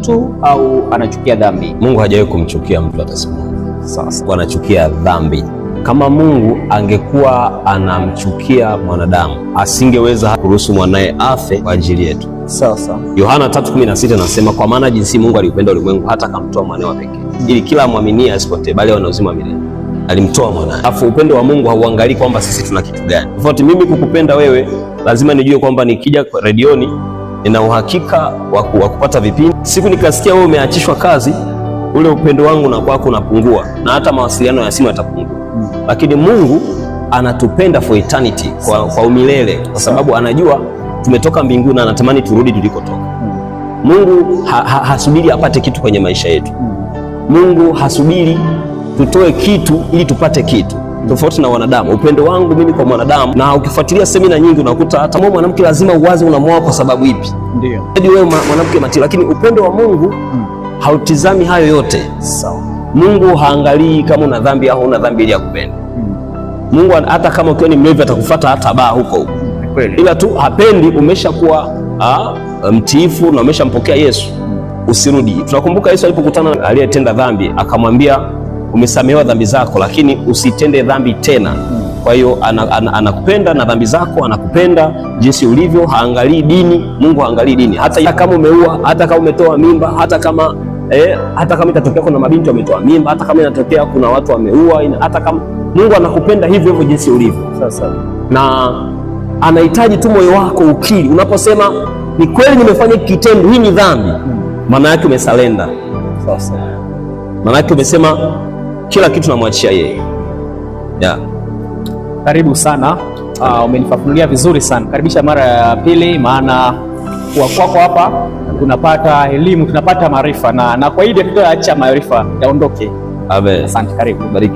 mtu au anachukia dhambi? Mungu hajawahi kumchukia mtu hata siku moja. Sasa Anachukia dhambi. Kama Mungu angekuwa anamchukia mwanadamu, asingeweza kuruhusu mwanaye afe kwa ajili yetu. Sasa Yohana 3:16 anasema, kwa maana jinsi Mungu aliupenda ulimwengu hata akamtoa mwanawe wa pekee, ili kila amwaminie asipotee, bali awe na uzima wa milele. Alimtoa mwanaye. Alafu upendo wa Mungu hauangalii kwamba sisi tuna kitu gani. Tofauti mimi kukupenda wewe, lazima nijue kwamba nikija redioni nina uhakika wa kupata vipindi. Siku nikasikia wewe umeachishwa kazi, ule upendo wangu na kwako unapungua, na hata mawasiliano ya simu yatapungua. Lakini Mungu anatupenda for eternity, kwa umilele, kwa sababu anajua tumetoka mbinguni na anatamani turudi tulikotoka. Mungu hasubiri apate kitu kwenye maisha yetu. Mungu hasubiri tutoe kitu ili tupate kitu, tofauti na wanadamu. Upendo wangu mimi kwa mwanadamu, na ukifuatilia semina nyingi unakuta hata mwanamke lazima uwaze unamwoa kwa sababu ipi? Ndio. Hadi wewe mwanamke matili, lakini upendo wa Mungu hautizami hayo yote. Sawa. Mungu haangalii kama una dhambi au huna dhambi ili akupende. Mungu hata kama ukiwa ni mlevi atakufuata hata baa huko huko. Kweli. Ila tu hapendi umeshakuwa mtiifu na umeshampokea Yesu, usirudi. Tunakumbuka Yesu alipokutana aliyetenda dhambi akamwambia, umesamehewa dhambi zako, lakini usitende dhambi tena. Kwa hiyo anakupenda na dhambi zako, anakupenda jinsi ulivyo, haangalii dini. Mungu haangalii dini, hata kama umeua, hata kama umetoa mimba, hata kama itatokea kuna mabinti wametoa mimba, hata kama inatokea kuna watu wameua, hata kama Mungu anakupenda hivyo hivyo jinsi ulivyo Sasa na anahitaji tu moyo wako ukiri. Unaposema ni kweli nimefanya hiki kitendo, hii ni dhambi, maana yake umesurrender, sasa maana yake umesema kila kitu namwachia yeye, yeah. Karibu sana. Umenifafanulia vizuri sana. Karibisha mara ya pili, maana kwa kwako hapa tunapata elimu, tunapata maarifa na kwa hili hatutaacha maarifa yaondoke. Amen. Asante, karibu. Bariki.